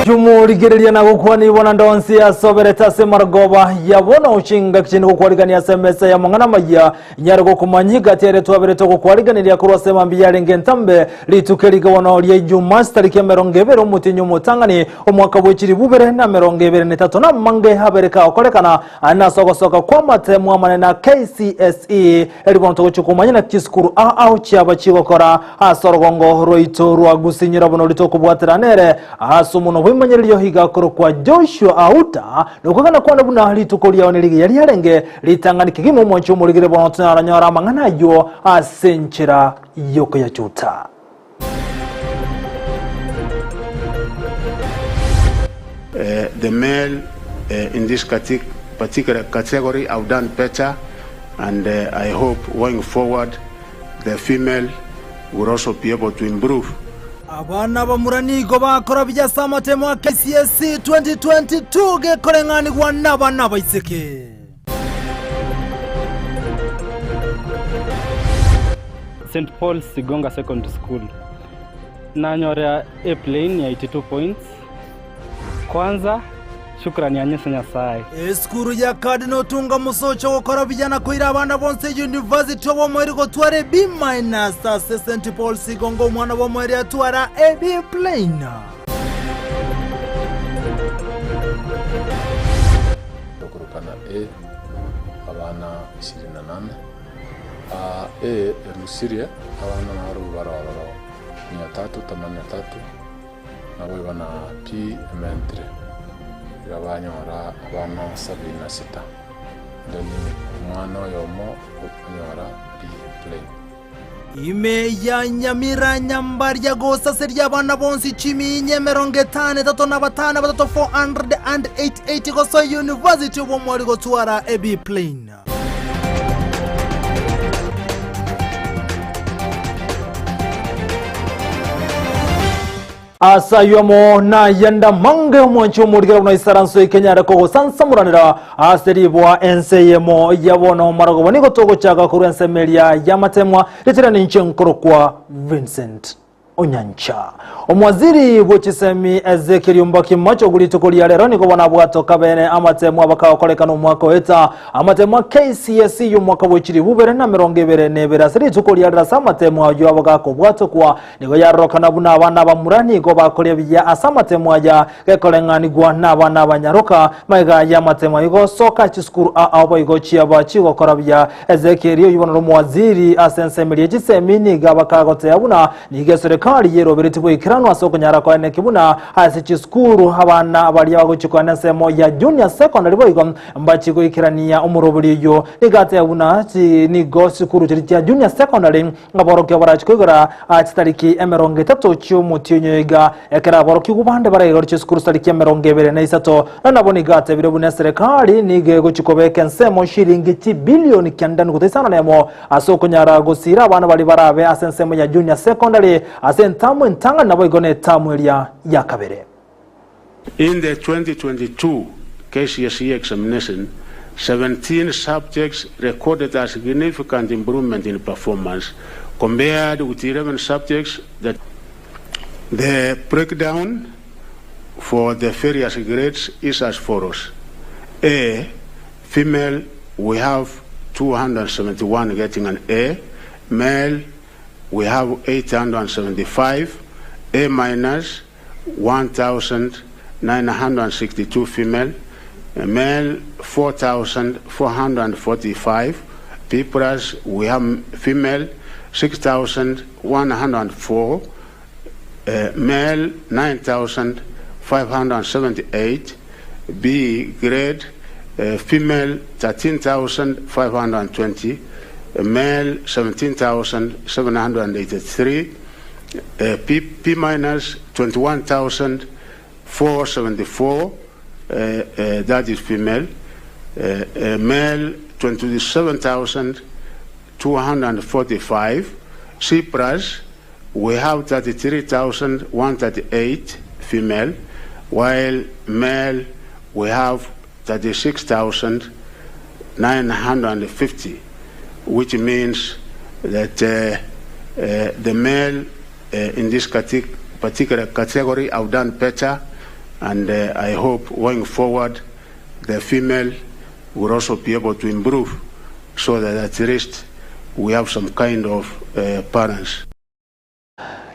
Chumorigereria na gokwanigwa na ndonsi asoberete ase marogoba ya bono chingaki chinde gokwarigania ase emesa ya mang'ana maya nyare gokomanya egati ere twaberete ogokwariganiria korwa ase mambi yarenge entambe rituko erige bono ria Ijumaa chitariki emerongo ebere omotienyi omotang'ani omwaka bwe chilifu ibere na emerongo ebere na etato na amange abere kagokorekana Aye nase ogosoka kw'amatemo amanene a KCSE, erio bono togochia komanya naki chisukuru ao ao chiaba chigokora ase orogongo rwaito rwa Gusii nyora buna oria tokobwatera nere ase omonwa bw'emanyererio iga akorokwa Joshua Auta nokwegena kwane buna rituko riao nerigiya riarenge ritang'ani kegima omwanchi omorigire bono tonyaranyora amang'ana ayio ase enchera yokoyachuta. The male in this particular category have done better and I hope going forward the female will also be able to improve. Abana abamura nigo bakora buya ase amatemo a KCSE 2022 gekoreng'anigwa nabana abaiseke. St Paul's Sigonga Secondary School nanyora A plain ya 82 points kwanza shukrani anye ase Nyasaye. Esukuru ya Cardinal Otunga Musocho gokora buya na koira abana bonsi University obomoeri gotwara A B minus ase St Paul's Sigonga omwana bw'omoeri atwara A B plain. Tokorokana A abana ishirini na nane. A erusirie abana nabarobwo bare ororo mia tatu themanini na tatu, naboigo na P ementire, iga banyora abana sabini na sita, then omwana oyomo okonyora B plain. Ime ya Nyamira Nyambaria gosaseria abana bonsi chiminya 53 na batano batato 488 gosoa University obw'omwari gotwara a B plain. Ase ayio amo nayende amange omwanchi omorigera buna isaranso ekenyare kogosansamoranera ase riboa ense eyemo ya bono marogoba nigo togochaka korwa ensemo eria y'amatemwa richera ninche nkorokwa Vincent Onyancha. Omwaziri bwe chisemi Ezekiel Ombaki Machogu rituko ria rero nigo bono abwatoka bene amatemwa bakagokorekana omwaka oeta amatemwa KCSE y'omwaka bwe chilifu ibere na 22 ase rituko ria rero ase amatemwa ayio abagakobwatokwa Nigo yarorokana buna abana abamura nigo bakoria buya ase amatemo aya, gekoreng'anigwa nabana abanyaroka. Magega y'amatemo ayio gosoka chisukuru ao boigo chiaba chigokora buya. Ezekieli oyio bono nomowaziri ase ensemo eria chisemi nigo abakagotea buna nigo eserekari yeroberetie boikeranu ase okonyara koeneki buna ase chisukuru abana baria bagochia koenda ensemo ya junior secondary boigo mbachie goikerania omoroberi oyio. Nigo ateba buna nigo chisukuru chiria chia junior secondary Aborokigwa barachie koigora chitariki 30 chi'omotienyi iga, ekero aborokigwa bande baraigore chisukuru chitariki 23. Na nabo nigo atebire buna eserekari nigo egochia kobeka ensemo shilingi chibilioni 9.51 ase okonyara gosira abana baria barabe ase ensemo ya junior secondary ase entamu entang'ani naboigo na etamu eria ya kabere. In the 2022 KCSE examination, 17 subjects recorded a significant improvement in performance compared with 11 subjects that The breakdown for the various grades is as follows, A, female, we have 271 getting an A, male, we have 875, A minus, 1,962 female, male 4,445, B plus we have female 6,104, male 9,578, B grade female 13,520, male 17,783, P, P minus 21,474, that is female, male 27,245, C plus we have 33,138 female, while male we have 36,950, which means that the male in this particular category have done better, And I hope going forward the female will also be able to improve so that at least we have some kind of balance.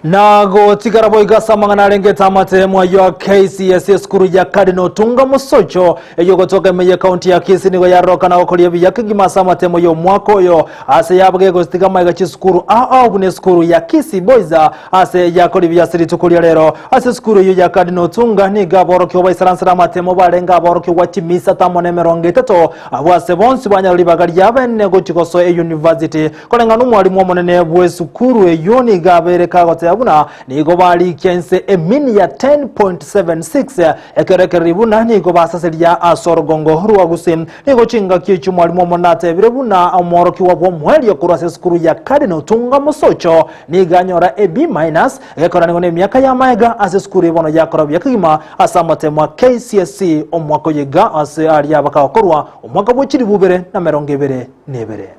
Na gotigara boigo ase amang'ana arengete amateemwa ayio a KCSE esukuru ya Cardinal Otunga Mosocho eyio gotoka ime y'ekaunti ya Kisii nigo yarorokana gokoria buya kegima ase amatemo y'omwaka oyo ase yabo gegositiga amaiga chisukuru ao ao buna esukuru ya Kisii Boys ase yakoria buya ase rituko ria rero. Ase esukuru eyio ya Cardinal Otunga nigo aborokigwa baisaransera amatemo barenge aborokigwa chimisa tamo na emerongo etato abwo ase bonsi banyora ribaga riabene gochia gosoa eyunivasiti Koreng'ana nomwalimu omonene bw'esukuru eyio nigo abeire kagoteba buna nigo barikia inse emini ya 10.76 ekero ekereri buna nigo basaseria ase orogongo rwa Gusii. Nigo chingaki echio omwalimu omonene atebire buna omworokigwa bw'omoerio korwa ase esukuru ya Cardinal Tunga Mosocho nigo anyora a B minus egekora nigo nemiaka y'amaega ase esukuru eye bono yakora buya kegima ase amatemo a KCSE omwaka oyo iga ase aria bakagokorwa omwaka bwe chilifu ibere na emerongo ebere na ebere.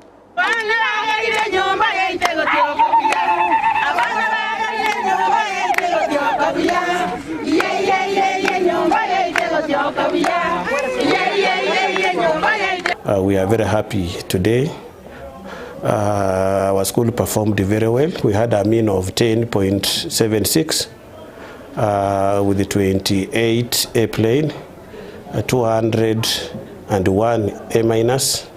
We are very happy today. Our school performed very well. We had a mean of 10.76 with 28 A plain, 201 A minus,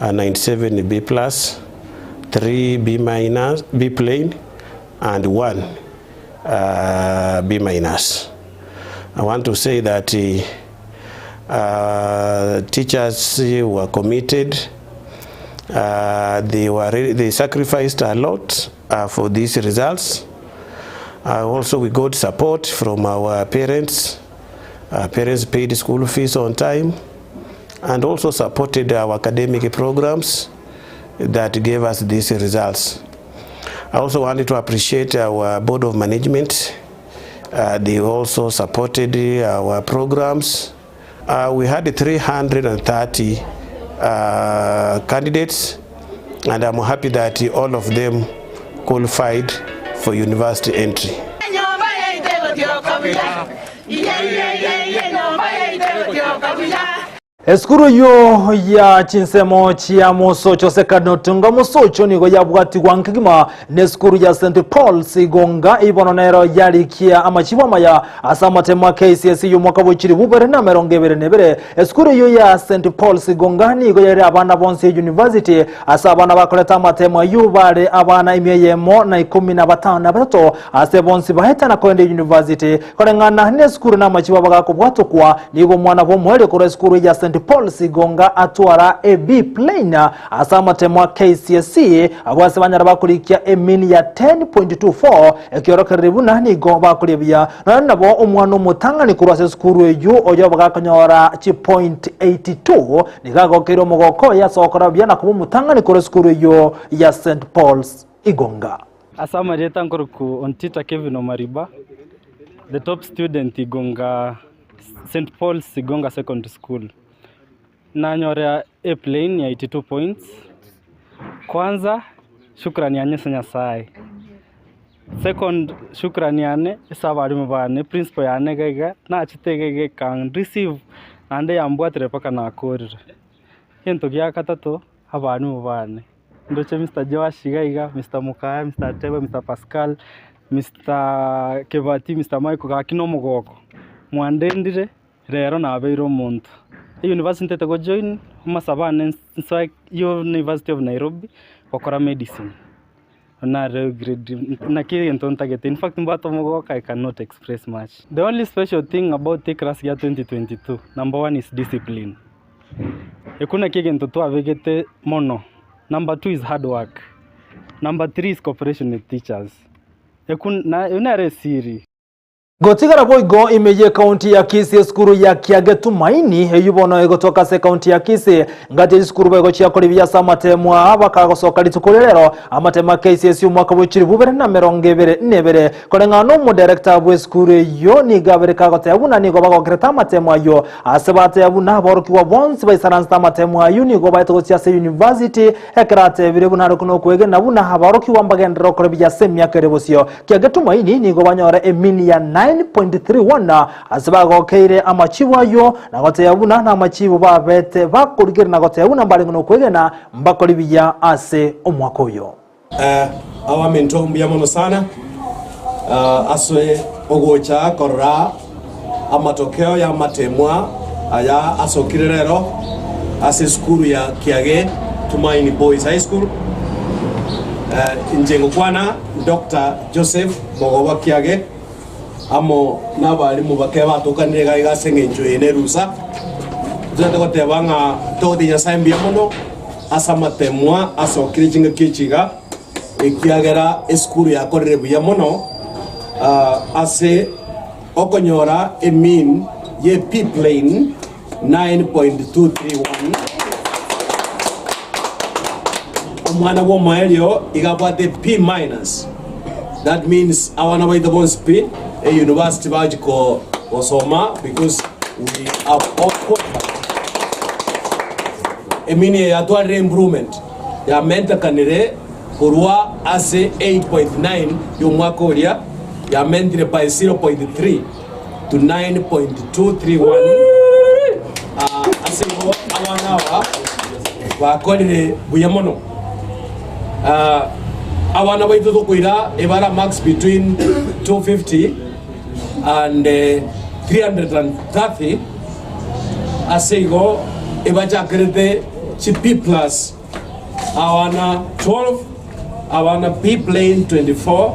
97 B plus, 3 B minus, B plain and 1 B minus. I want to say that teachers were committed, they were really, they sacrificed a lot for these results. Also we got support from our parents. Our parents paid school fees on time and also supported our academic programs that gave us these results. I also wanted to appreciate our board of management. They also supported our programs. We had 330 candidates, and I'm happy that all of them qualified for university entry. Esukuru eyio ya chinsemo chia Mosocho Secondary Otunga Mosocho nigo yabwatigwa nkegima nesukuru ya St Paul's Igonga ibono nero yarikia amachibo amaya ase amatemo a KCSE y'omwaka bwe chilifu ibere na emerongo ebere na ebere. Esukuru eyio ya St Paul's Igonga nigo yaire abana bonsi university ase abana bakorete amatemo ayio bare abana emia eyemo na ikomi na batano na batato ase bonsi baeta na koenda university. Koreng'ana nesukuru na amachibo abagakobwatokwa nigo omwana bw'omoerio korwa esukuru ya St Paul's Igonga atwara a B plain ase amatemo a KCSE abwo ase banyara bakorikia emean ya 10.24 ekiorokereria buna nigo bakoria buya. Nonya nabo omwana omotang'ani korwa ase esukuru eyio oyo bagakonyora chipoint 82 nigo agokeire omogoko oye ase ogokora buya na koba omotang'ani korwa esukuru eyio ya St Paul's Igonga. Ase amarieta nkorokwa Ontita Kevin Omariba, the top student Igonga St Paul's Igonga Secondary School. Nanyora A plain ya 82 points. Kwanza shukrani yane ase Nyasaye. Second shukrani yane ase abalimu bane, principal yane iga iga, nachete iga iga ekan receive naende yambwatire mpaka nakorire. Egento gia gatato, abalimu bane, ndoche Mister Joash iga iga, Mister Mokaya, Mister Ateba, Mister Pascal, Mister Kebati, Mister Michael, gaki na omogoko, mwandendire. Rero nabeire omonto. Eyunivasiti ntete go join, amasabo ane nsoe University of Nairobi, gokora medicine. Nare grade naki egento ntagete, in fact mbwate omogoko I cannot express much. The only special thing about eclass ya 2022, number one is discipline. Ekio nakio egento twabegete mono. Number two is hard work. Number three is cooperation with teachers. Ekio na eyio nere esiri. Gotigara boigo ime y'ekaunti ya Kisii esukuru ya Kiage Tumaini eyio bono egotoka ase ekaunti ya Kisii ngati chisukuru boigo chiakora ebiya ase amatemo aa bakagosoka rituko ria rero amatemo a KCSE omwaka bwe chilifu ibere na emerongo ebere na ebere koreng'ana na omodirector bw'esukuru eyio nigo abere kagoteba buna nigo bagokerete amatemo ayio ase bateba buna aborokigwa bonsi baisaransete amatemo ayio nigo baete gochia ase university Ekero atebire buna are nokwegena buna aborokigwa mbagenderere gokora ebiya ase emiaka ere bosio, kiagera Tumaini nigo banyora emini ya 9. 9.31 ase bagokeire amachibu ayio na gotebia buna namachibu babete bakorigereria na gotebia buna mbarenge nokwegena mbakore buya ase omwaka oyo. Abaminto mbuya mono sana ase ogocha korora amatokeo y'amatemwa aya asokire rero ase esukuru ya Kiage Tumaini Boys High School. Inche ngokwana Doctor Joseph Mogoba Kiage amo nabalimu bake batokanire iga iga ase engencho eye nerusa. Totagete goteba ng'a togotiga Nyasae mbuya mono ase amatemwa asokire chingaki echi iga, ekiagera esukuru yakorire buya mono ase okonyora emean ye P plane 9.231. Omwana bw'omoerio iga abwate P minus. That means abana baito bonsi pi e university bachi ko gosoma because we have all qualified. Emean eye yatwarire improvement yamentakanire korwa ase 8.9 y'omwaka oria yamentire by 0.3 to 9.231 Ah, ase igo abana aba bakorire buya mono. Ah, abana baito tokoira ebara marks between 250 and 330 ase igo ebachakerete chi P plus abana 12 abana B plain 24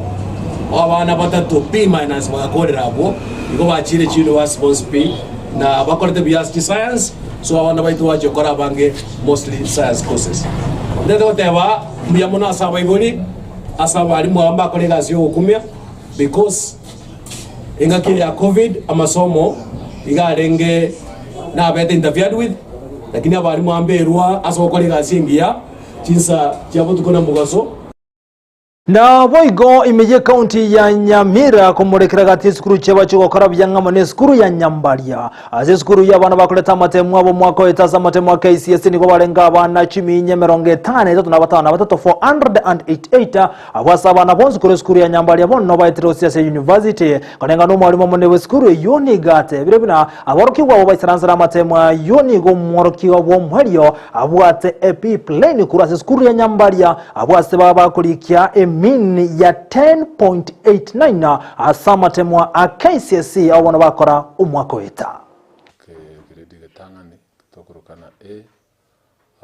abana batato B minus bagakorera abwo igo bachire chiuniversity bonsi pi na bakorete buya ase chiscience so abana baito bachia gokora abange mostly science courses. Ntete goteba mbuya mono ase abaibori ase abalimu aba mbakore egasi ya ogokumia because Engaki eye ya Covid amasomo iga arenge nabete interfered with, lakini abalimu amberwa ase gokora egasi engiya chinsa chia botuko na mogaso. Naboigo ime y'ekaunti ya Nyamira komorekera gati esukuru chiaba chigokora buya ng'amo nesukuru ya Nyambaria. Ase esukuru y'abana bakorete amatemo abo omwaka oete ase amatemo a KCSE nigo barenge abana chiminya emerongo etano na etato na batano na batato 488 Abwo ase abana bonsi korwa esukuru ya Nyambaria bono baetire gose ase university. Koreng'ana nomwalimu omonene bw'esukuru eyio nigo atebire buna aborokigwa abwo baisaransera amatemo ayio nigo omworokigwa bw'omoerio abwate a B plain korwa ase esukuru ya Nyambaria abwo ase baba bakorikia a mean ya 10.89 ase amatemo a KCSE abo bono bakora omwaka oeta. Egrade getang'ani tokorokana A,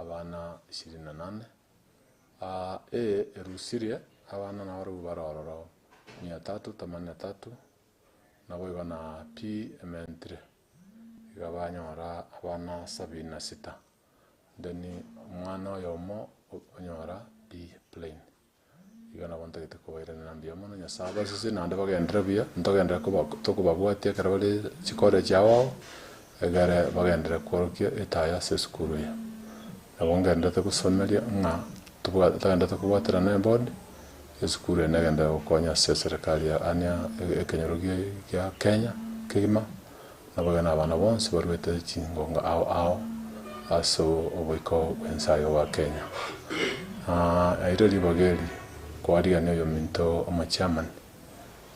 abana ishirini na nane. A erusirie abana nabarabwo bare ororo mia tatu themanini na tatu, naboigo na P ementire, iga banyora abana sabini na sita, then omwana oyomo onyora B plain. Iga nabo ntagete kobairanera mbuya mono, Nyasae abasese naende bagenderere buya, ntogenderere koba tokobabwatia ekero bare chicollege ao ao, egere bagenderere kworokia etaya ase esukuru eye. Nabo ngendererete gosomeria ng'a tobwa togendererete kobwaterana na eboard, esukuru eye negenderere gokonya ase eserekari ya yaani ekenyoro gie gia Kenya kegima, naboigo na abana bonsi baruete chingongo ao ao ase oboiko bw'ense aye bwa Kenya. Erio ribaga eri kwarigania oyominto omochairman,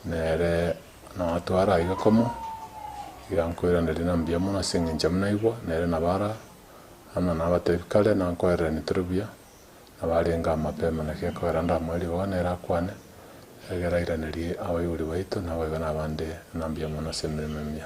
Nere noatware aiga komo, iga nkoiraneria na mbuya mono ase eng'encho buna aigwa, nere nabo ara amo nabatebi kare nankoererania tore buya, nabo arenge amapema naki ekogera ndamoe ribaga nere akwane, egere airanerie abaibori baito naboigo nabande na mbuya mono ase emeremo emiya.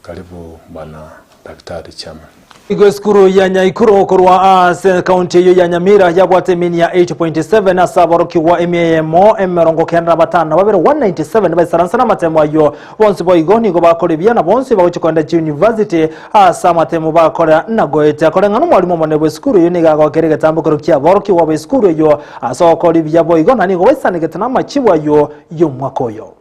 Karibu bwana Daktari Chairman. Igo esukuru ya Nyaikuro korwa ase ekaunti eyio ya Nyamira yabwate emini ya 8.7 ase aborokigwa emia eyemo emerongo kenda na batano na babere 197 baisaransa namatemo ayio bonsi boigo nigo bakora ebiya na bonsi bagochia kogenda chiuniversity ase amatemo bakora na goetia koreng'ana omwalimu omonene bw'esukuru eyio nigo agokera egetambokero kia aborokigwa b'esukuru eyio ase ogokora ebiya boigo na nigo baisanegete namachibu ayio y'omwaka oyo.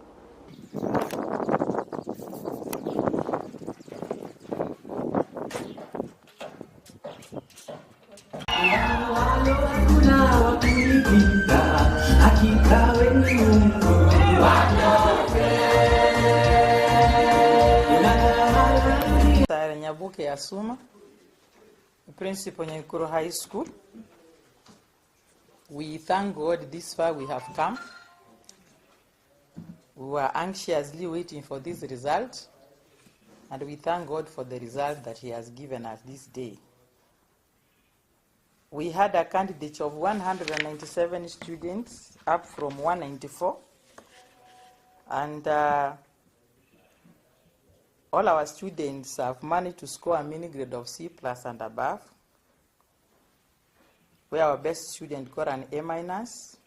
Sarah Nyabuke Asuma, Principal Nyaikuro High School. We thank God this far we have come. We were anxiously waiting for this result and we thank God for the result that he has given us this day. We had a candidate of 197 students up from 194 and uh, all our students have managed to score a mini grade of C plus and above, where our best student got an A minus,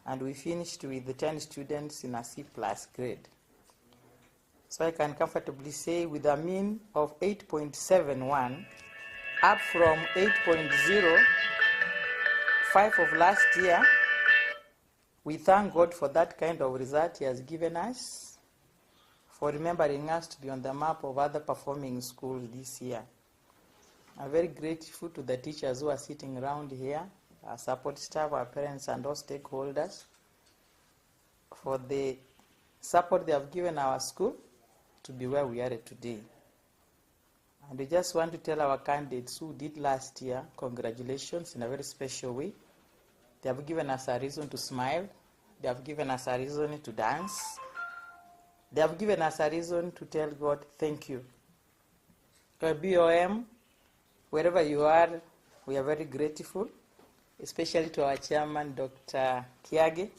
and we finished with the 10 students in a C plus grade. So I can comfortably say with a mean of 8.71, up from 8.05 of last year, we thank God for that kind of result He has given us, for remembering us to be on the map of other performing schools this year. I'm very grateful to the teachers who are sitting around here, our support staff, our parents, and all stakeholders for the support they have given our school to be where we are today. And we just want to tell our candidates who did last year, congratulations in a very special way. They have given us a reason to smile. They have given us a reason to dance. They have given us a reason to tell God, thank you. BOM, wherever you are, we are very grateful, especially to our chairman, Dr. Kiage.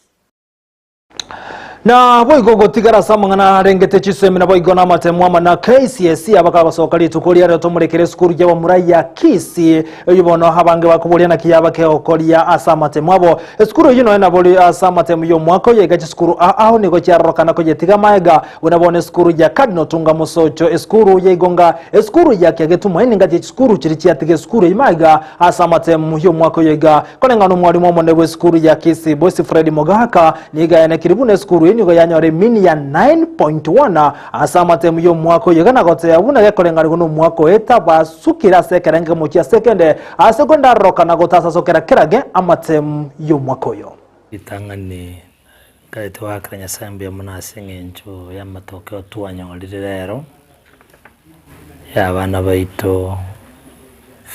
Na boigo gotigara ase amang'ana arengete chisemi naboigo na amatemo amo na KCSE abakagosoka rituko riarero tomorekere esukuru y'abamura ya Kisii eyio bono abange bakoboria naki yaba kegokoria ase amatemo abo. Esukuru eyio nonya nabori ase amatemo y'omwaka oyo iga chisukuru ao nigo chiarorokana koyetiga maega buna bono esukuru ya Cardinal Tunga Mosocho, esukuru ya Igonga, esukuru ya Kiagetumaini ngati echisukuru chiria chiatiga esukuru eyio maega ase amatemo y'omwaka oyo iga koreng'ana omwalimu omonene bw'esukuru ya Kisii Boys Fred Mogaka Nigo yaenekire buna esukuru eye nigo yanyora emini ya 9.1 ase amatemu y'omwaka oyo iga na goteba buna gekoreng'anigwa nomwaka oyo etabasukire ase ekerengo ekemo chia ase ekende ase kwendaroroka na gotasasokera kerage amatemu y'omwaka oyo. Ritang'ani nkaete goakera Nyasae mbuya mono ase eng'encho y'amatokeo twanyorire rero, ya abana baito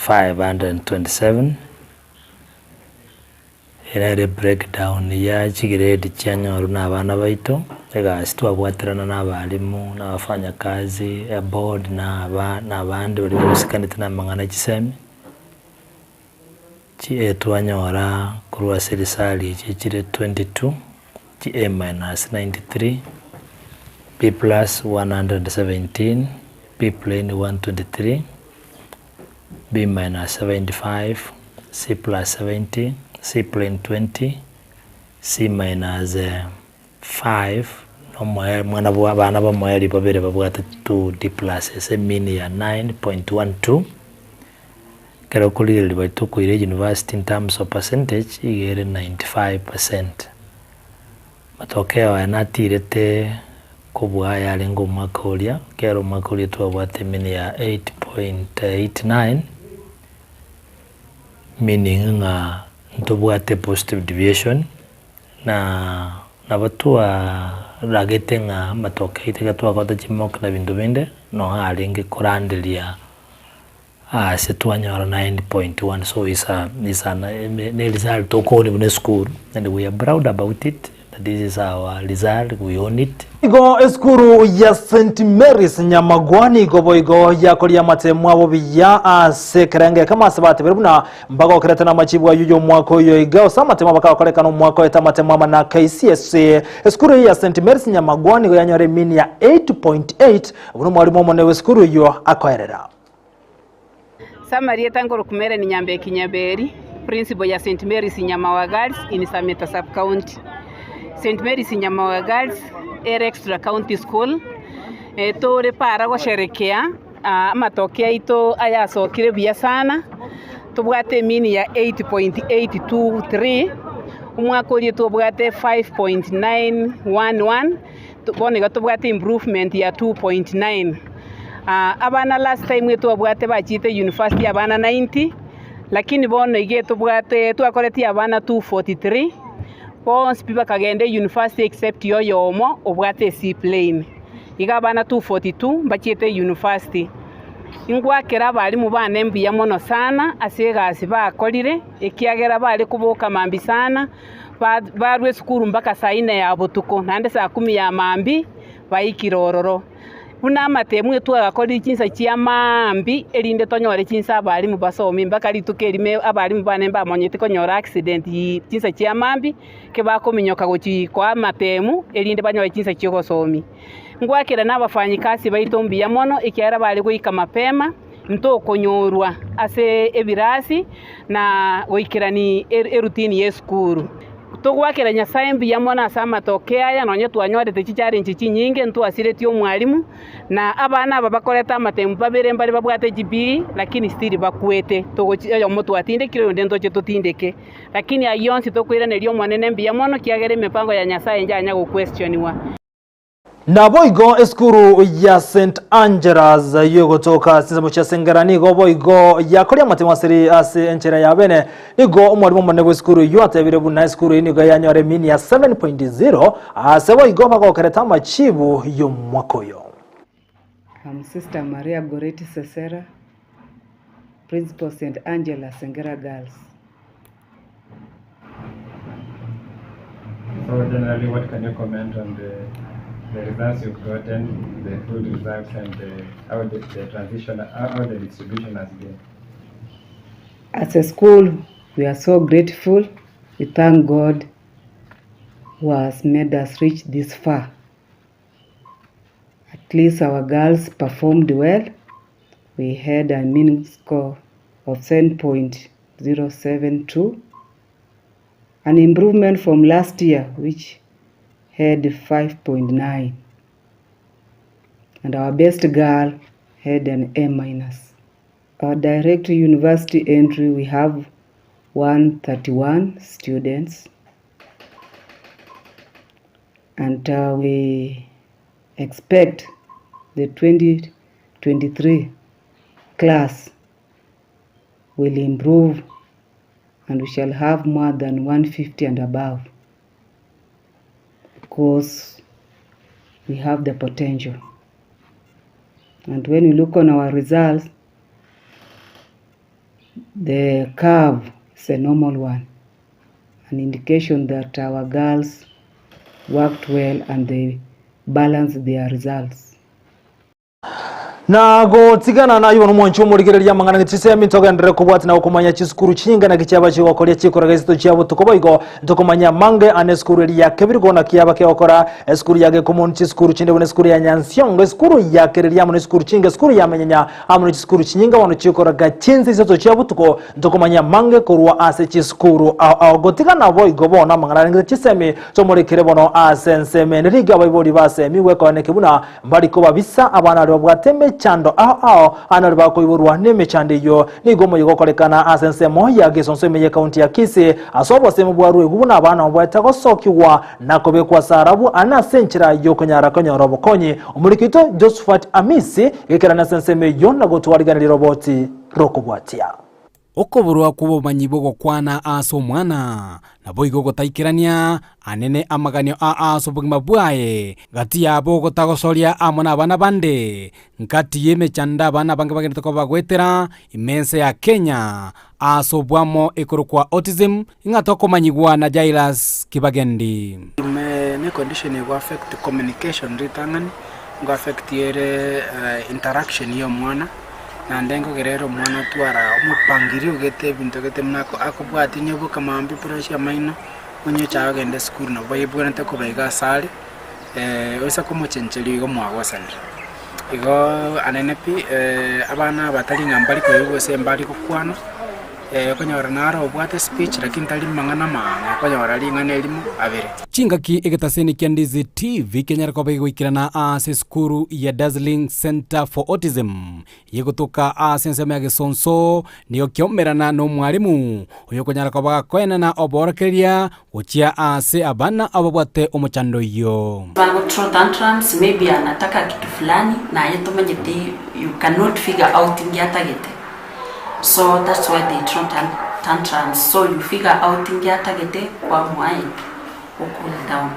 527. Ere ere breakdown ya chigrade chianyorwa na abana baito, egasi twabwaterana na abalimu, na abafanyakazi, eboard na aba na abande baria bagosekanete na amang'ana ya chisemi, chi A twanyora korwa ase risari echi chire 22, chi A minus 93, B plus 117, B plain 123. B minus 75, C plus 70, C plain 20, C minus 5, na omoe mwana bwa abana b'omoerio babere babwate 2 D plus ase emean ya 9.12. Ekero okorigereria baria tokoira university in terms of percentage iga ere 95 percent. Matokeo aya natirete kobua ayarenge omwaka oria, ekiagera omwaka oria twabwate emini ya 8.89, meaning ng'a ntobwate positive deviation, na nabo twaragete ng'a amatokeo aito ekero twakorete chimock na binto binde, noo arenge koranderia Ase twanyora 9.1 so is a is an ne result tokooni buna esukuru and we are proud about it that this is our result we own it. Igo esukuru ya St Mary's Nyamagwa nigo boigo yakoria amatemo abo buya ase ekerengo ekemo ase batebire buna mbagokerete namachibu ayio y'omwaka oyo iga ase amatemo bakagokorekana omwaka oete amatemo ama na KCSE. Esukuru eye ya St Mary's Nyamagwa nigo yanyora emini ya 8.8 buna omwalimu omonene bw'esukuru eyio akoerera. Ase amarieta nkorokwa Mellen Nyambeki Nyaberi, Principal ya St Mary's Nyamawa Girls in Sameta Sub County. St Mary's Nyamawa Girls ere extra county school, tore para gosherekea amatoke aito ayasokire buya sana, tobwate emean ya 8.823, omwaka oria tobwate 5.911. Bono iga tobwate improvement ya 2.9. Abana last time etwabwate bachiete university abana 90, lakini bono iga etobwate twakoretie abana 243, bonsi pi bakagenda university except oyomo obwate e C-plane. Iga abana 242 mbachiete university. Ingwakera abalimu bane mbuya mono sana ase egasi bakorire, ekiagera bare koboka mambia sana. Barwa esukuru mpaka saa ine ya botuko, naende saa kumi ya mambia baikire ororo. Buna amatemu etwagakorire chinsa chia maambia erinde tonyore chinsa abalimu basome mpaka rituko erimo abalimu bane mbamonyete konyora accident chinsa chia maambia, kebakominyoka gochia koa amatemu erinde banyore chinsa chia ogosomia. Ngwakera na abafanyikasi baito mbuya mono ekiagera bare goika mapema, ntokonyorwa ase ebirasi na goikerani erutini y'esukuru. Togwakera Nyasae mbuya mono ase amatoke aya, nonye twanyorete chicharenji chinyinge, ntwasiretie omwalimu, na abana aba bakorete amatemu babere mbare babwate chibi lakini still bakwete, togochi oyomo twatindekire oyonde ntoche totindeke. Lakini ayio onsi tokoiraneria Omonene mbuya mono, kiagera emepango ya Nyasae njanya goquestioniwa. Naboigo esukuru ya St Angela's yogotoka ase chinsemo chia Sengera nigo boigo yakoria amatemo aseri ase enchera ya bene. Nigo omwalimu omonene bw'esukuru eyio atebire buna esukuru eyio nigo yanyora emini ya 7.0 ase boigo bagokerete amachibu y'omwaka oyo. I'm Sister Maria Goretti Sesera, Principal St. Angela Sengera Girls. So generally, what can you comment on the, the results you've gotten, the full results, and the, how the, the transition, how, how the distribution has been? As a school, we are so grateful. We thank God who has made us reach this far. At least our girls performed well. We had a mean score of 7.072, an improvement from last year, which had 5.9. And our best girl had an A minus. Our direct university entry, we have 131 students. And we expect the 2023 class will improve and we shall have more than 150 and above because we have the potential. And when you look on our results, the curve is a normal one, an indication that our girls worked well and they balanced their results. Na gotigana naye bono omwanchi omorigereria amang'ana ng'e chisemi ntogenderere kobwatia na gokomanya chisukuru chinyinge naki chiaba chigokoria chikoraga isito chia botuko boigo ntokomanya amange ane esukuru eria ya Kebirigo naki yaba kegokora esukuru ya Gekomoni chisukuru chinde buna esukuru ya Nyansiongo esukuru ya Kereria amo na esukuru chinge esukuru ya Menyenya amo ne chisukuru chinyinge bono chikoraga chinsa isato chia botuko ntokomanya amange korwa ase chisukuru ao ao gotigana boigo bono amang'ana arenge chisemi tomorekere bono ase ensemo ende rigia abaibori basemigwe koeneki buna Mbari kobabisa abana baria babwate emechando ao ao, abana baria bakoiborwa nemechando eyio. Nigo omoyega okorekana ase ensemo ya Gesonso ime y'ekaunti ya Kisii, ase obosemi bwa Rwegu buna abana babwate gosokigwa na kobekwa ase arabwo ane ase enchera y'okonyara konyora obokonyi. Omoriki oito Josephat Amisi gekerane ase ensemo eyio na gotwariganeria roboti rokobwatia. Okoborwa kw'obomanyi bw'ogokwana ase omwana, naboigo gotaikerania anene amaganio a ase obogima bwaye, gati yabo ogotagosoria amo nabana bande, ngati y'emechando abana abange bagenderete koba bagoetera ime ense ya Kenya ase obwamo ekorokwa autism, ng'a tokomanyigwa na Jairus Kibagendi. Ime ne condition ego affect communication ritang'ani, ngo affect ere interaction ya omwana. Naende nkogera ere omwana otwara omopangirio ogete ebinto gete buna akobwatia onye oboka mambia brush amaino, onye ochaye ogende esukuru nabo baibwenerete koba iga ase are, oise komochencheria igo mwagosanire. Igo anene pi, abana aba tari ng'a mbari koigwa gose mbari gokwana, okonyora naro obwate speech lakini tari mang'ana amaange, okonyora ring'ana erimo abere. Chingaki egetaseni kia Ndizi TV kenyare koba gegoikerana ase esukuru ya Dazzling Centre for Autism yegotoka ase ensemo ya Gesonso nigo kiaumerana nomwalimu oyokonyara koba gakoenana oboorokereria gochia ase abana ababwate omochando oyio. Bago throw tantrums maybe anataka kitu fulani na aye tomanyeti you cannot figure out inki atagete so that's why they throw tantrums so you figure out inki atagete kwamoa o cool down.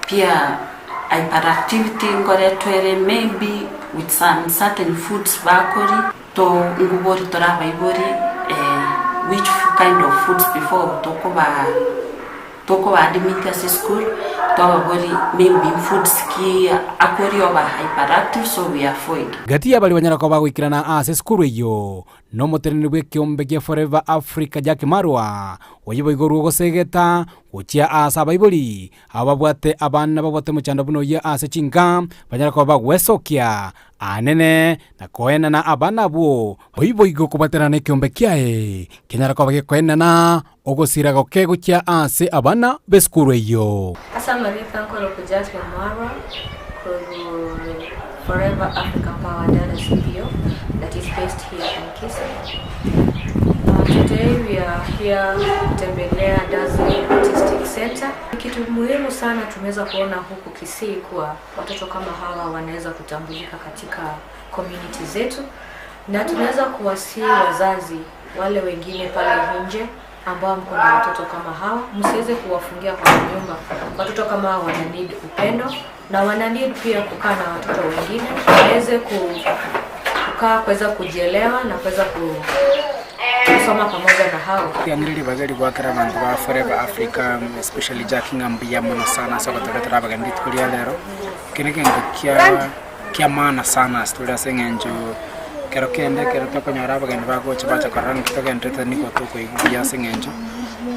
Pia hyperactivity nkoretwa ere maybe with some certain foods bakoria to ngobori tore abaibori which kind of foods before tokobaa. Tokoba admit ase esukuru, twababori maybe foods ki akoria oba hyperactive so we avoid. Gati y'abaria banyara koba bagoikerana ase esukuru eyio nomoteneneri bw'ekeombe gia Forever Africa Jack Marwa, oyio boigo orwa ogosegeta gochia ase abaibori aba babwate abana babwate omochando buna oyio ase chinka banyare koba bagwesokia anene na koenana abana abwo boigo kobwaterana nekeombe kiaye kenyare koba gekoenana Ogosira goke gochia ase abana b'esukuru eyio. Ase amarieta nkorokwa Jasmine Mwarwa korwa Forever Africa Powered LSPO that is based here in Kisii. Today we are here kutembelea Dazzling Autistic Center. Kitu muhimu sana tumeweza kuona huku Kisii kuwa watoto kama hawa wanaweza kutambulika katika community zetu na tunaweza kuwasihi wazazi wale wengine pale nje ambao mko na watoto kama hawa, msiweze kuwafungia kwa nyumba. Watoto kama hawa wana need upendo na wana need pia kukaa na watoto wengine, waweze kukaa, kuweza kujielewa na kuweza kusoma pamoja na hao. Riang'ire ribaga rigoakera abanto ba Forever Africa especially Jack ng'a mbuya mono sana ase ogotoretera abageni rituko ria rero. Eke negento kia kia maana sana ase tore ase eng'encho ekero kende ekero tokonyora abageni bagocha bacha korora ng'aki togenderete nigo tokoigwa buya ase eng'encho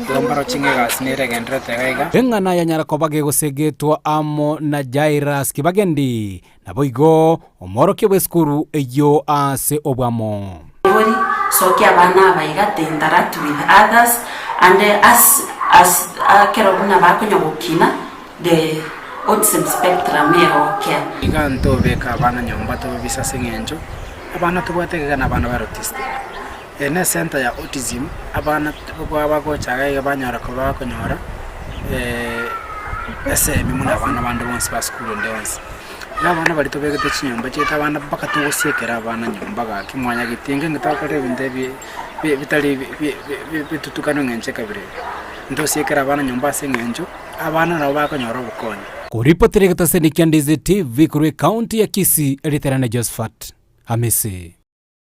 igo mbaroche ng'a egasi nere egenderete iga iga. Eng'ana yanyara koba gegosegetwa amo na Jairus Kibagendi, naboigo omworokia bw'esukuru eyio ase obwamo. Bori sokia abana aba iga to interact with others and as as ekero buna bakonya gokina The autism spectrum egokea. Iga ntobeka abana nyomba tobabise ase eng'encho abana tobwate iga na abana bare autistic. Eye ne center ya autism abana bagocha iga iga banyora koba bakonyora esemi buna abana bande bonsi ba sukuru ende yonsi. Iga abana baria tobegete chinyomba chiaito abana mpaka togosiekera abana nyomba gaki mwanyagete inga togokora ebinto ebi bitari bitutukanu eng'encho ekabira eye. Ntosiekere abana nyomba ase eng'encho. Abana nabo bakonyora obokonyi. Koripotera egetaseni kia Ndizi TV korwa ekaunti ya Kisii, Riterane Josephat Hamisi.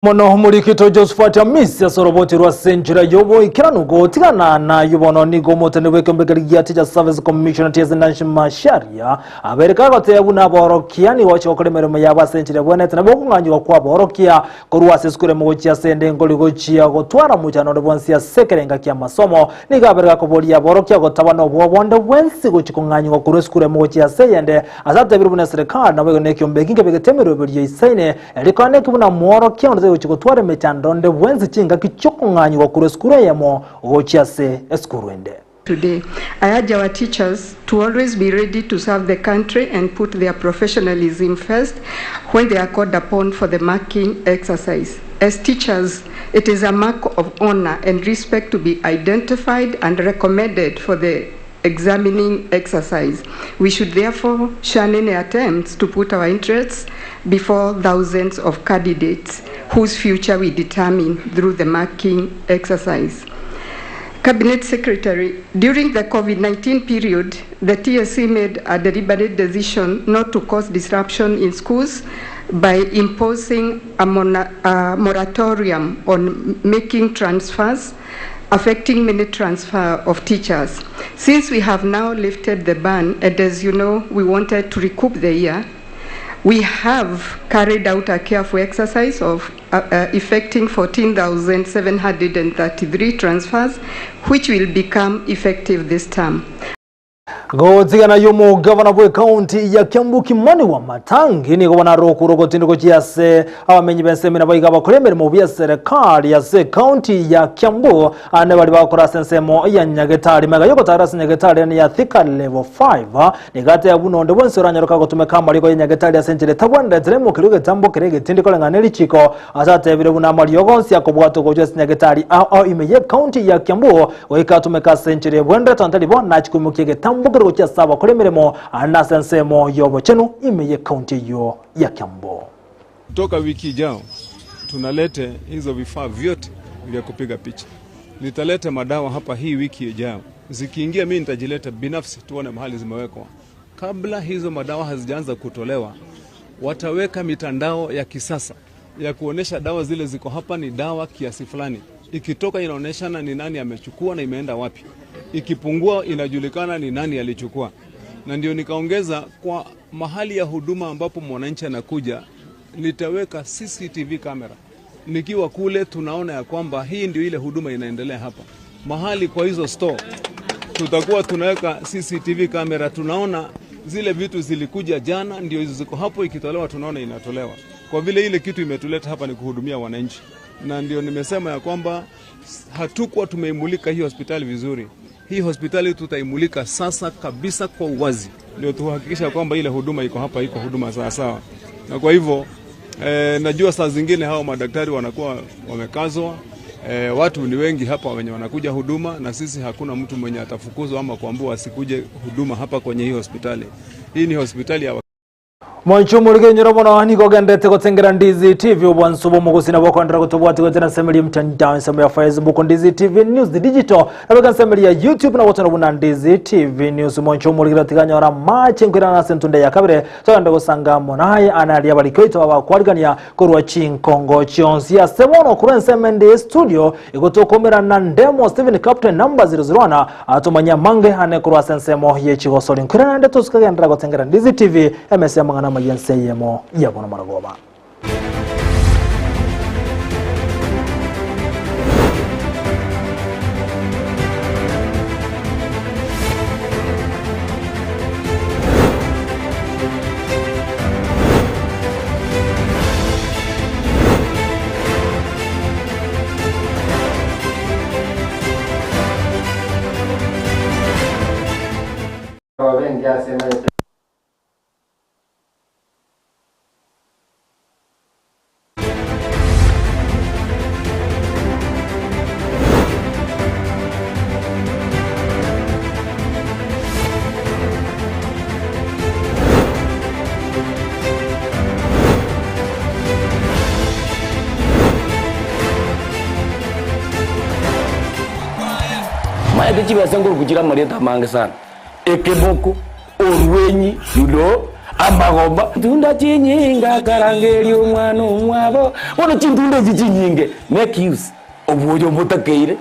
Mono omorikito Josephat Hamisi ase oroboti rwa senchura y'oboikeranu gotigana nayo bono nigo omotende bw'ekeombe keria gia Teachers Service Commission TSC Nancy Macharia abeire kagoteba buna aborokia nigo bagochia gokora emeremo yabo ase enchera ebwenerete nabo okong'anyigwa kwa aborokia Korwa ase esukuru emo gochia ase ende nkori gochia gotwara omochando onde bwonsi ase ekerenga ki'amasomo. Nigo abere gakoboria aborokia gotaba nobwoba bonde bwensi gochia kong'anyigwa korwa esukuru emo gochia ase eyende, ase atebire buna eserekari naboigo nekiombe eki nkebegete emeroberio eisaine erikwana eki buna mworokia onde tari gochia gotwara emechando onde bwensi chingaki chi'okong'anyigwa korwa esukuru eyemo gochia ase esukuru ende. Today, I urge our teachers to always be ready to serve the country and put their professionalism first when they are called upon for the marking exercise. As teachers, it is a mark of honor and respect to be identified and recommended for the examining exercise. We should therefore shun any attempts to put our interests before thousands of candidates whose future we determine through the marking exercise. Cabinet Secretary, during the COVID-19 period, the TSC made a deliberate decision not to cause disruption in schools by imposing a, a moratorium on making transfers affecting many transfer of teachers. Since we have now lifted the ban, and as you know, we wanted to recoup the year, we have carried out a careful exercise of uh, uh, effecting 14,733 transfers, which will become effective this term. Gotigana y'omogavana bw'ekaunti ya Kiambu Kimani Wamatangi nigo banarokure ogotindwa gochia ase abamenyi b'ensemo nabo iga bakora emeremo buya serikali ase ekaunti ya Kiambu ane bari bagokora ase ensemo ya Nyagetari mega yogotara ase Nyagetari ane ya Thika level 5 nigo ateba buna onde bwensi oranyaroka gotumeka amariko ya Nyagetari ase enchera etabwenerete naimokerwe egetambo kere egetindi koreng'ana ne richiko ase atebire buna amariogo onsi akobwatwa gochia ase Nyagetari ao ao ime y'ekaunti ya Kiambu Goika atumeke ase enchera ebwenerete onde tari bo, nachie koimokia egetambo keria gochia ase abakora emeremo aande ase ensemo y'obochenu ime y'ekaunti eyio ya Kiambu. Toka wiki ijao tunalete hizo vifaa vyote vya kupiga picha. Nitaleta madawa hapa hii wiki ijayo, zikiingia mimi nitajileta binafsi tuone mahali zimewekwa. Kabla hizo madawa hazijaanza kutolewa, wataweka mitandao ya kisasa ya kuonesha dawa zile ziko hapa ni dawa kiasi fulani, ikitoka inaoneshana ni nani amechukua na imeenda wapi. Ikipungua inajulikana ni nani alichukua, na ndio nikaongeza kwa mahali ya huduma ambapo mwananchi anakuja, nitaweka CCTV camera. Nikiwa kule tunaona ya kwamba hii ndio ile huduma inaendelea hapa mahali. Kwa hizo store tutakuwa tunaweka CCTV camera, tunaona zile vitu zilikuja jana, ndio hizo ziko hapo, ikitolewa tunaona inatolewa. Kwa vile ile kitu imetuleta hapa ni kuhudumia wananchi, na ndio nimesema ya kwamba hatukuwa tumeimulika hii hospitali vizuri. Hii hospitali tutaimulika sasa kabisa kwa uwazi, ndio tuhakikisha kwamba ile huduma iko hapa, iko huduma sawasawa. Na kwa hivyo eh, najua saa zingine hao madaktari wanakuwa wamekazwa. Eh, watu ni wengi hapa wenye wanakuja huduma, na sisi hakuna mtu mwenye atafukuzwa ama kuambiwa asikuje huduma hapa kwenye hii hospitali. Hii ni hospitali ya Mwancho omorigenyora mono nigo ogenderete gotengera Ndizi TV obwanso bw'omogosi nabo okondera gotobwati goetera ensemo eria mtandao ensemo ya Facebook Ndizi TV News Digital nabo ensemo eria YouTube nabo gotona buna Ndizi TV News mwancho omorigera tiganyora amache nkoirana ase entunda ya kabere togende gosanga amo naye ane aria abariki oito babakwarigania korwa chinkongo chionsi ase bono korwa ensemo ende studio Igo tokomerana Ndemo Stephen Captain number 001 atomanye amange ane korwa ase ensemo ye chigosori nkwire naende tosikagenderera gotengera Ndizi TV emesa y'amang'ana amaya ense eyemo ya bono marogoba. Ababengi ase emanyete. Maete chibesa nkoruku chire amarieta amange sana, ekeboko, orwenyi, you know, amagoba. Tunda chinyinga akarangeria omwana omwabo, bono chintunda echi chinyinge make use obwoyo mbotakeire,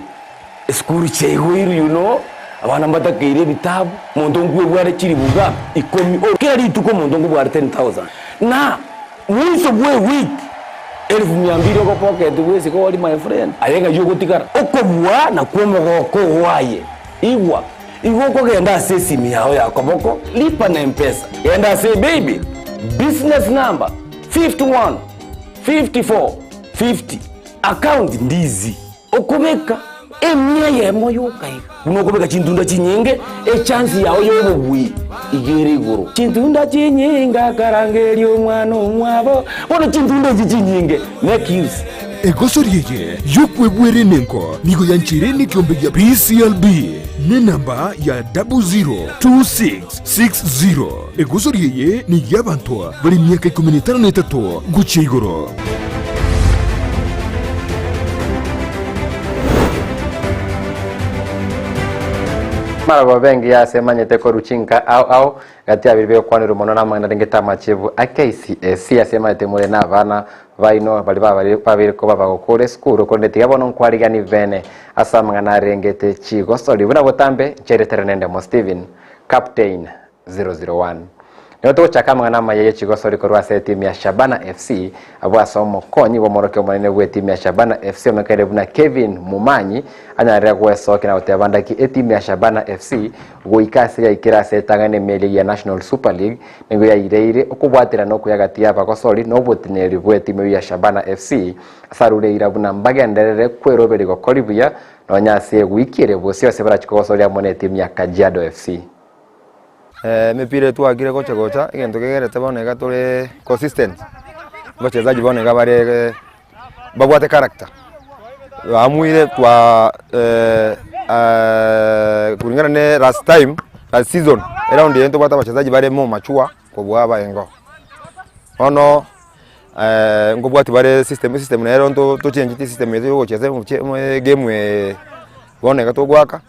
esukuru chiaigoirwe you know, abana mbatakeire ebitabu, monto nkwebware chilifu ngapi? Ikomi, kera rituko omonto nkobware 10,000 na mwiso bwa ewiki Elfu mia mbili ogopocket bwesike ori my friend, aye ng'ai ogotigara? Okobua nakwo omogoko oo aye. Igwa, igo okogenda ase esimi yao ya koboko, lipa na mpesa, genda ase ebaybill, business number 51 54 50, account ndizi. Okobeka emia eyemo yoka iga, buna okobeka chintunda chinyinge, echansi yao y'obobui iga ere igoro. Chintunda chinyinge akarangeria omwana omwabo, bono chintunda echi chinyinge make use. Egosori eye y'okwebwera enengo nigo yancheire nekiombe gia PCLB nenamba ya 002660. Egosori eye ney'abanto bare emiaka ikomi na etano na etato gochia igoro. Marabo bengiya ase emanyete korwa chinka ao ao, gati ya biria bigokwanerwa mono namang'ana arengete amachibu a KCSE ase emanyete more na abana baino baria babare babeire koba bagokora esukuru korende tiga bono nkwarigani bene ase amang'ana arengete chigosori buna botambe ncheretere nendemo Stephen Captain 001. Nigo togochaka amang'ana amaya ye chigosori korwa ase etimu ya Shabana FC, abwo ase omokonyi bw'omorokia omonene bw'etimu ya Shabana FC omekaire buna Kevin Momanyi anyarire gwesokia na goteba ndaki etimu ya Shabana FC goika ase yaikire ase etang'ani emeri ya National Super League nigo yaireire okobwaterana okuya gati y'abagosori na oboteneneri bw'etimu eyio ya Shabana FC ase arure eira buna mbagenderere kweroberia gokori buya nonya ase ewiki ere bosio ase barachie kogosoria amo n'etimu ya Kajiado FC. Emepira eye twakire gocha gocha, egento kegerete bono iga tore consistent, abachezaji bono iga bare babwate character, baamuire twa kulingana ne last time, last season, eround eye ntobwate abachezaji bare more mature kobua abaengo. Bono nkobwati bare system, esystem nero nto tochengetie esystem yaito ya ogocheza omochie egame eye bono iga togoaka.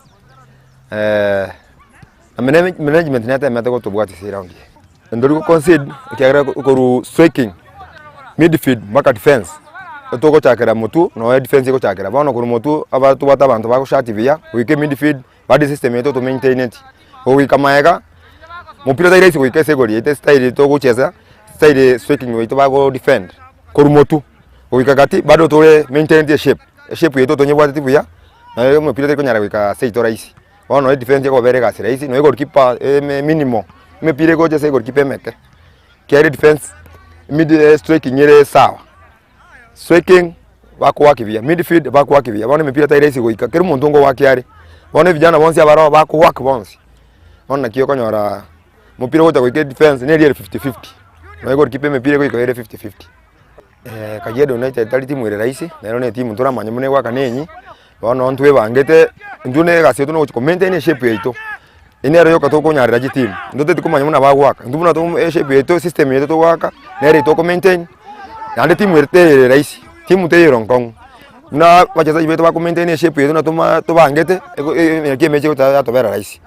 Na management netemete gotobwatia ase eround eye. Ntori go concede ekiagera korwa striking, midfield mpaka defence, togochakera motwe nonya defence egochakera. Bono korwa motwe aba tobwate abanto bagoshati buya, goika emidfield. Bado esystem yaito tomaintaineti, goika maega, mopira tari rahisi goika ase egori yaito estyle togochesa, style striking yaito bago defend korwa motwe goika gati bado tore maintaineti eshape, eshape yaito tonyebwateti buya, naye omopira tari konyara goika seito rahisi. Bono edefense ekobera egasi rahisi, nonya egolikipa eme minimal, emepira egocha ase egolikipa emeke, ekiagera edefense mid striking ere sawa. Striking bakoaka buya, midfield bakoaka buya, bono emepira tari rahisi goika, kera omonto ngoaka are, bono evijana bonsi abare oo bakoaka bonsi, bono naki okonyora omopira ogocha goika edefense neri ere 50-50, nonya golikipa emepira egoika ere 50-50. Kajiado United tari timu ere rahisi, nero na etimu toramanye buna egoaka na enyi, bono ntwebangete, intwe na egasi yaito nogochi ko maintain eshape yaito, eyio nero yoka tokonyarera chitimu, ntoteti komanya buna bagoaka, intwe buna to eshape yaito esystem yaito togoaka, nere toko maintain, naende timu ere teri rahisi, timu teiyo nkong'u, buna abachesaji baito bako maintain eshape yaito buna toma tobangete, ego naki emechi egocha yatobera rahisi.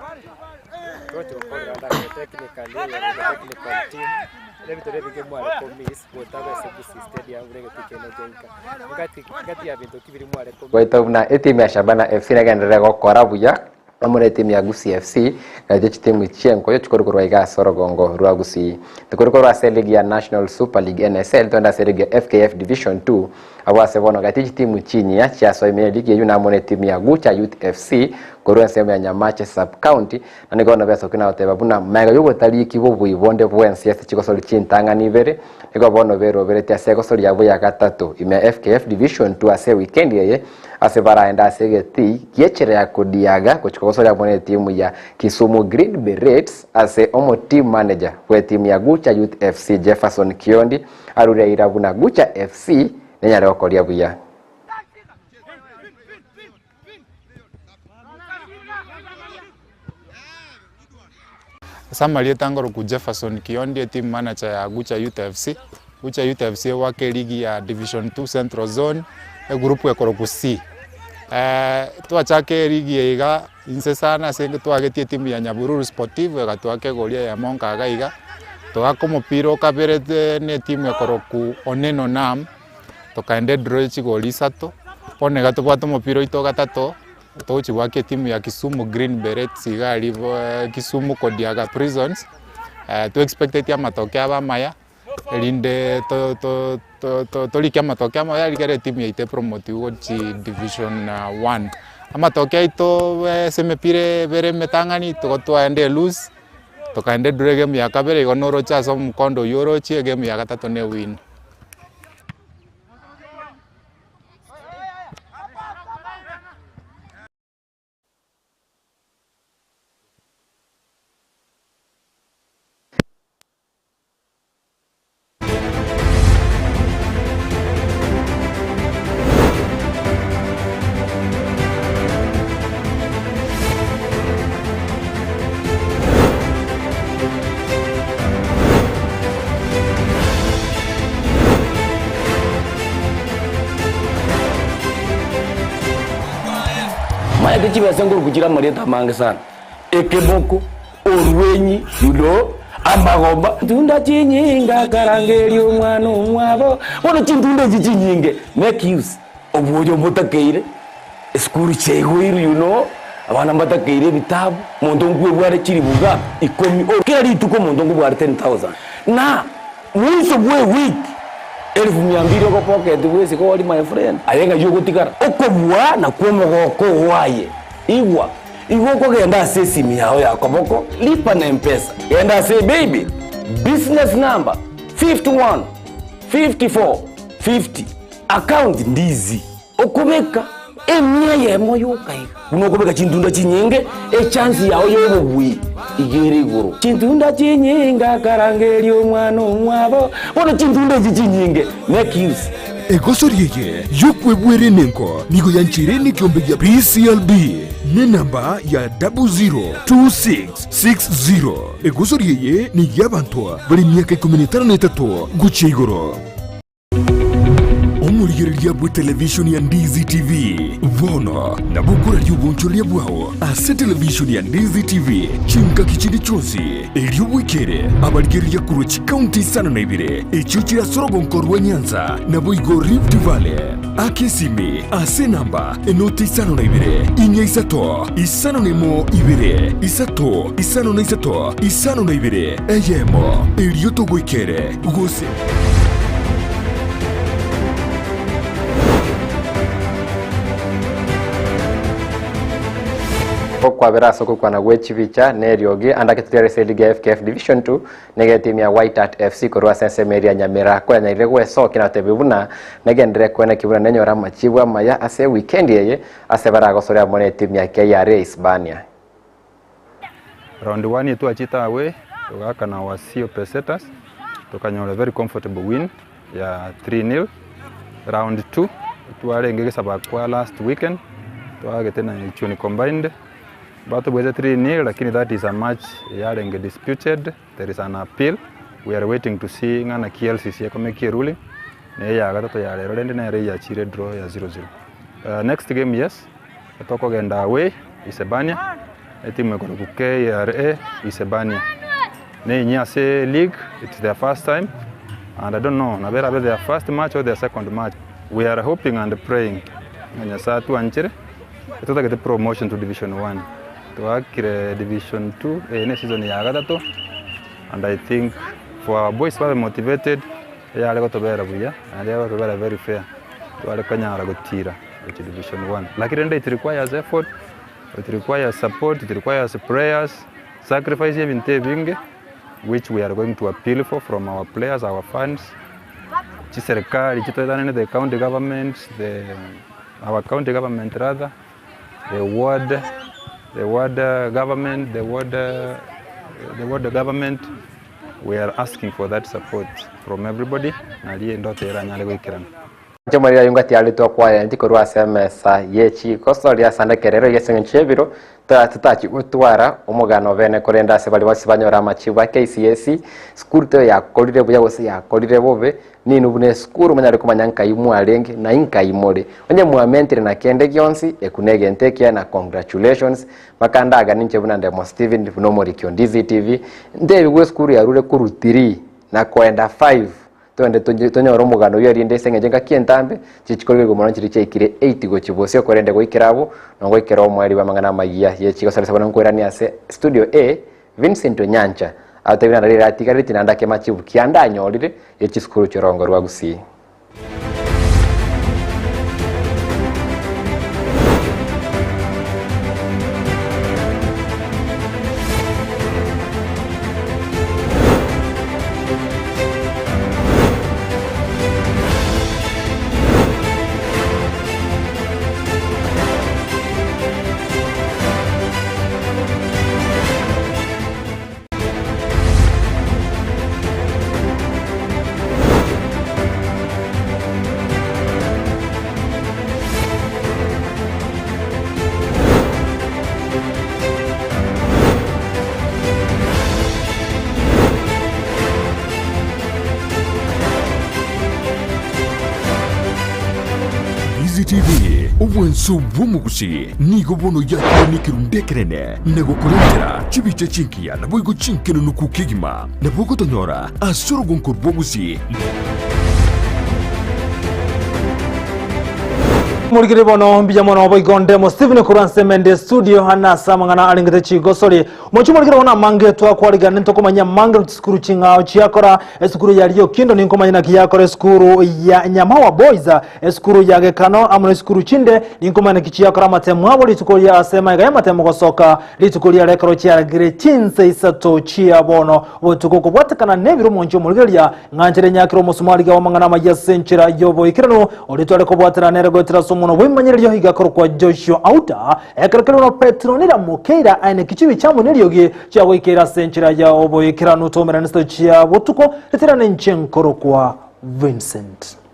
Goeta buna etimu ya Shabana FC negenderere gokora buya amo na etimu ya Gusii FC gati chitimu chi'enkoyo chikoru korwa iga ase orogongo rwa Gusii. Tokoru korwa ase eligi ya National Super League NSL twende ase eligi ya FKF Division 2 abwo ase bono gati chitimu chinyia chiasoimire eligi eyio namo na etimu ya Gucha Youth FC korwa ensemo ya Nyamache Sub County Na nigo bono besokia na goteba buna magega y'obotariki bw'obobui bonde bwensi ase chigosori chintang'ani ibere, nigo bono beroberetie ase egosori yabo ya gatato ime ya FKF Division 2 ase ewikendi eye ase baraende ase egetii gi'echela ya Kodiaga gochia kogosoria amo netimu ya Kisumu Green Berets ase omo team manager bw'etimu ya Gucha Youth FC Jefferson Kiondi arure eira buna Gucha FC nenyare gokoria buya. Ase amarieta ngoroku Jefferson Kiondi team manager ya Gucha Youth FC. Gucha Youth FC egoaka eligi ya Division 2 Central Zone, egroup ekoroku C. Twachaka eligi eye iga inse sana ase twagetie etimu ya Nyabururu Sportive egatoaka egori eyemo nkaga iga, togaaka omopira okabere na etimu ekoroku Oneno Nam. Tokaenda edraw ye chigoli isato, bono iga tobwate omopira oito ogatato, togochia goaka etimu ya Kisumu Green Berets iga aria bo Kisumu Kodiaga Prisons, to expecteti amatokeo abe amaya, erinde to to to torike amatokeo amaya rigere etimu yaito epromotiwe gochia division one. Amatokeo aito ase emepira ebere emetang'ani, tigo twaenda elose, tokaenda edraw egame ya kabere, igo noroche ase omokondo oywo orochie egame ya gatato na ewin. Maete chibesa nkoruku chire amarieta amange sana, ekeboko, orwenyi, you know, amagomba. Tunda chinyinga karangeria omwana omwabo, bono chintunda echi chinyinge make use obwoyo obotakeire. Esukuru chiaigoirwe you know, abana mbatakeire ebitabu, omonto nkwebware chilifu ngapi? Ikomi or kera rituko omonto nkobware 10,000 na mwiso bwe ewiki elfu mia mbili ogopocket bwesike ori my friend, aye ng'ai ogotigara? Okobua nakwo omogoko oo aye. Igwa, igo okogenda ase esimi yao ya koboko, lipa na mpesa, genda ase ebaybill, business number 51 54 50, account ndizi. Okobeka emia eyemo yoka iga, buna okobeka chintunda chinyinge, echansi yao y'obobui iga ere igoro. Chintunda chinyinge akarangeria omwana omwabo, bono chintunda echi chinyinge make use. Egosori eye y'okwebwera enengo nigo yancheire nekiombe gia PCLB nenamba ya 002660. Egosori eye ney'abanto bare emiaka ikomi na etano na etato gochia igoro. Omorigereria bwe televishoni ya Ndizi TV, bono nabo okoraria obonchoreria bwao ase televishoni ya Ndizi TV chingaki chinde chionsi, erio bwekere abarigereria korwa chikaunti isano na ibere echio chire ase orogonko rwa Nyanza naboigo Rift Valley. Aka esimi ase enamba enoti 52 inya isato 51 ibere isato 53 52 eyemo, erio togoikere gose. Okwabera ase okokwana gwe chibicha na eriogi ande ake totware ase eligi ya FKF Division 2 nigo etimu ya White Hart FC korwa ase ensemo eria ya Nyamira koyanyairire gwesokia na gotebia buna negenderere koenekia buna nenyore amachibu amaya ase ewikendi eye ase baragosore amo na etimu ya KRA Hispania. Round 1 twachete away togakana Wasio Pesetas tokanyora a very comfortable win ya 3-0. Round 2 twarenge gesaba kwa last weekend twagete na Ichuni combined batobwete 3-0 lakini that is a match yarenge disputed there is an appeal we are waiting to see ng'a naki LCC ekomekia eruling na eya gatato ya rero rende nere eyachire draw ya 0-0. Uh, next game yes Tokogenda away Isebania, etimu ekorokwa KRA Isebania. Nenyia ase league, it's their first time and I don't know nabo erabe their first match or their second match. We are hoping and praying ng'a Nyasaye atwanchere, totagete promotion to division one. Twaakire division two, eye ne season ya gatato and I think for our boys babe motivated, eyare gotobera buya naende egotobera very fair, tware konyara gotira. Gochia division one. Lakini rende it requires effort, it requires support, it requires prayers, sacrifice ebinto ebinge which we are going to appeal for from our players, our fans, chiserikali chitoetanane the county government, the our county government rather, the ward, the ward government, the ward, the ward government, we are asking for that support from everybody nario endoto eranyare goikerana. Inche omoriri ayio ngatiaretwe okwaye korwa ase emesa ye chikoso ria Sandeke rero ase engencho y'ebiro totachia gotwara omogano bene korende ase baria bonsi banyore amachibu a KCSE sukuru teiyo yakorire buya gose yakorire bobe ninwe buna esukuru monyare komanya nkai mwarenge na inkai more onye mwamentire na kende gionsi eku negento ekiya na congratulations mpaka ndagane inche buna Ndemo Stephen buna omoriki o Ndizi TV ntebigwe esukuru yarure korwa 3 na koenda 5 Togende tonyore omogano oyio erinde ase engencho engaki entambe chichi korigerigwa mono nchiria chiaikire 8 gochia bosio korende goikera abwo nogoikera omoerio bw'amang'ana amayia ye chigosaresa bono nkoirania ase studio A Vincent Onyancha agotebi naende riria atigarire naende ake machibu ki ande anyorire ye chisukuru chi'orongo rwa Gusii. Easy TV, obwanso bw'omogusi nigo bono yakire nekerundu ekenene na gokorentera chibicha chingiya naboigo chinkenunuku kegima. Nabo ogotonyora ase orogonko rw'omogusi. Morigere bono mbuya mono boigo ndemo Stephen korwa nsemende studio hana ase amang'ana arengete chigosori Mochie morigere bono amange twakwarigana ntokomanya amange chisukuru ching'ao chiakora esukuru ya Riokindo ninkomanya naki yakora esukuru ya Nyamawa Boys esukuru ya Gekano amo na esukuru chinde ninkomanya naki chiakora amatemo abo rituko ria ase magega y'amatemo gosoka rituko ria rekero chiaragire chinsa isato chia bono botuko kobwatekana nebiro omonche omorigereria ng'anchere nyakire omosumari iga w'amang'ana amaya ase enchera y'oboikeranu oria tware kobwatana nere goetera ase omonwa bw'ebimanyererio iga akorokwa Joshua Auta Ekero kerwo Petero niramokeira aye neki chibi chiamo neriogi chiagoikeire ase enchera ya oboikeranu tomerane chisato chia botuko, ritirane inche nkorokwa Vincent.